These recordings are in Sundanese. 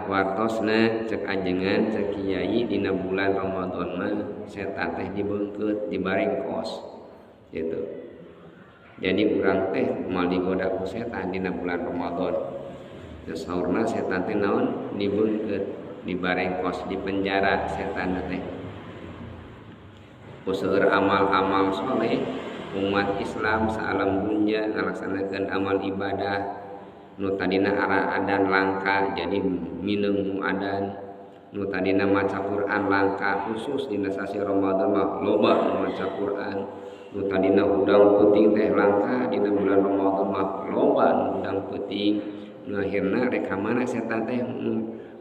Wartosna cek ajengan, cek kiai, dina bulan Ramadan mah setan teh dibeungkeut, dibarengkos gitu. Jadi urang teh moal digoda ku setan dina bulan Ramadan. Terus saurna setan teh naon? Dibeungkeut, dibarengkos, di penjara setan teh. Ku seueur amal-amal soleh umat Islam saalam dunya ngalaksanakeun amal ibadah, nu tadina ara adan langka jadi mineung nu adan, nu tadina maca Quran langka, khusus dina sasi Ramadan mah loba nu maca Quran, nu tadina hudang peuting teh langka, dina bulan Ramadan mah loba nu hudang peuting. Nu akhirna rek ka mana setan teh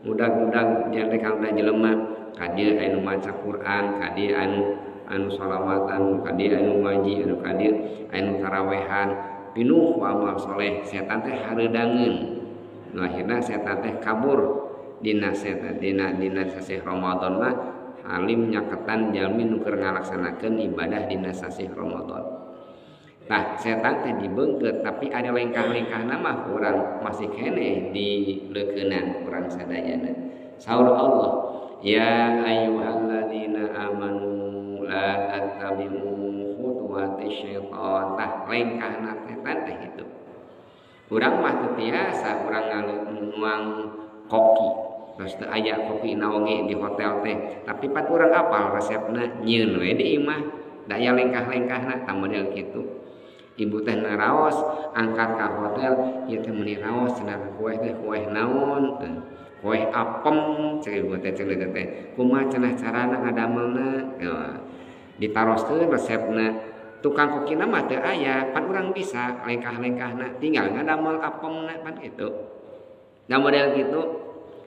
mudag-mudag jangan rek ka jelema, ka dieu aya nu maca Quran, ka dieu anu sholawatan, ka dieu anu ngaji, anu ka dieu aya nu tarawehan, pinuh ku amal soleh, setan teh hareudangeun. Nu akhirna setan teh kabur dina setan dina sasih Ramadan mah halim nyaketan jalmi nu keur ngalaksanakeun ibadah dina sasih Ramadan. Tah setan teh dibeungkeut, tapi ada lengkah-lengkahna mah urang masih keneh di leukeunan urang sadayana. Saur Allah, ya ayyuhalladzina amanu la tattabi'u khutuwati syaitan. Tah lengkahna setan teh kitu. Urang mah teu tiasa urang nuang koki. Terus teu aya koki naoge di hotel teh, tapi pan urang apal resepna, nyieun we di imah. Da aya lengkah-lengkahna tah model kitu. Ibu teh naraos angkat ka hotel, ieu teh meuni raos cenah kueh teh kueh naon? Kueh apem cek ibu teh, cenah teh. Kumaha cenah carana ngadamelna? Ditaroskeun resepna. Tukang kokina mah teu aya, pan urang bisa lengkah-lengkahna, tinggal ngadamel apemna pan kitu. Nah model kitu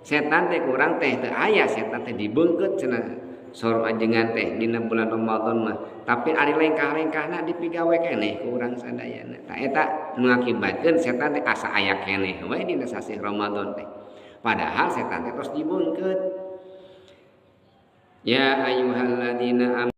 setan teh kurang teh teu aya, setan teh dibeungkeut cenah saur ajengan teh dina bulan Ramadan mah, tapi ari lengkah-lengkahna dipigawe keneh ku urang sadayana. Tah eta nu ngakibatkeun setan teh asa aya keneh we dina sasih Ramadan teh. Padahal setan teh tos dibeungkeut. Ya ayyuhalladzina amanu.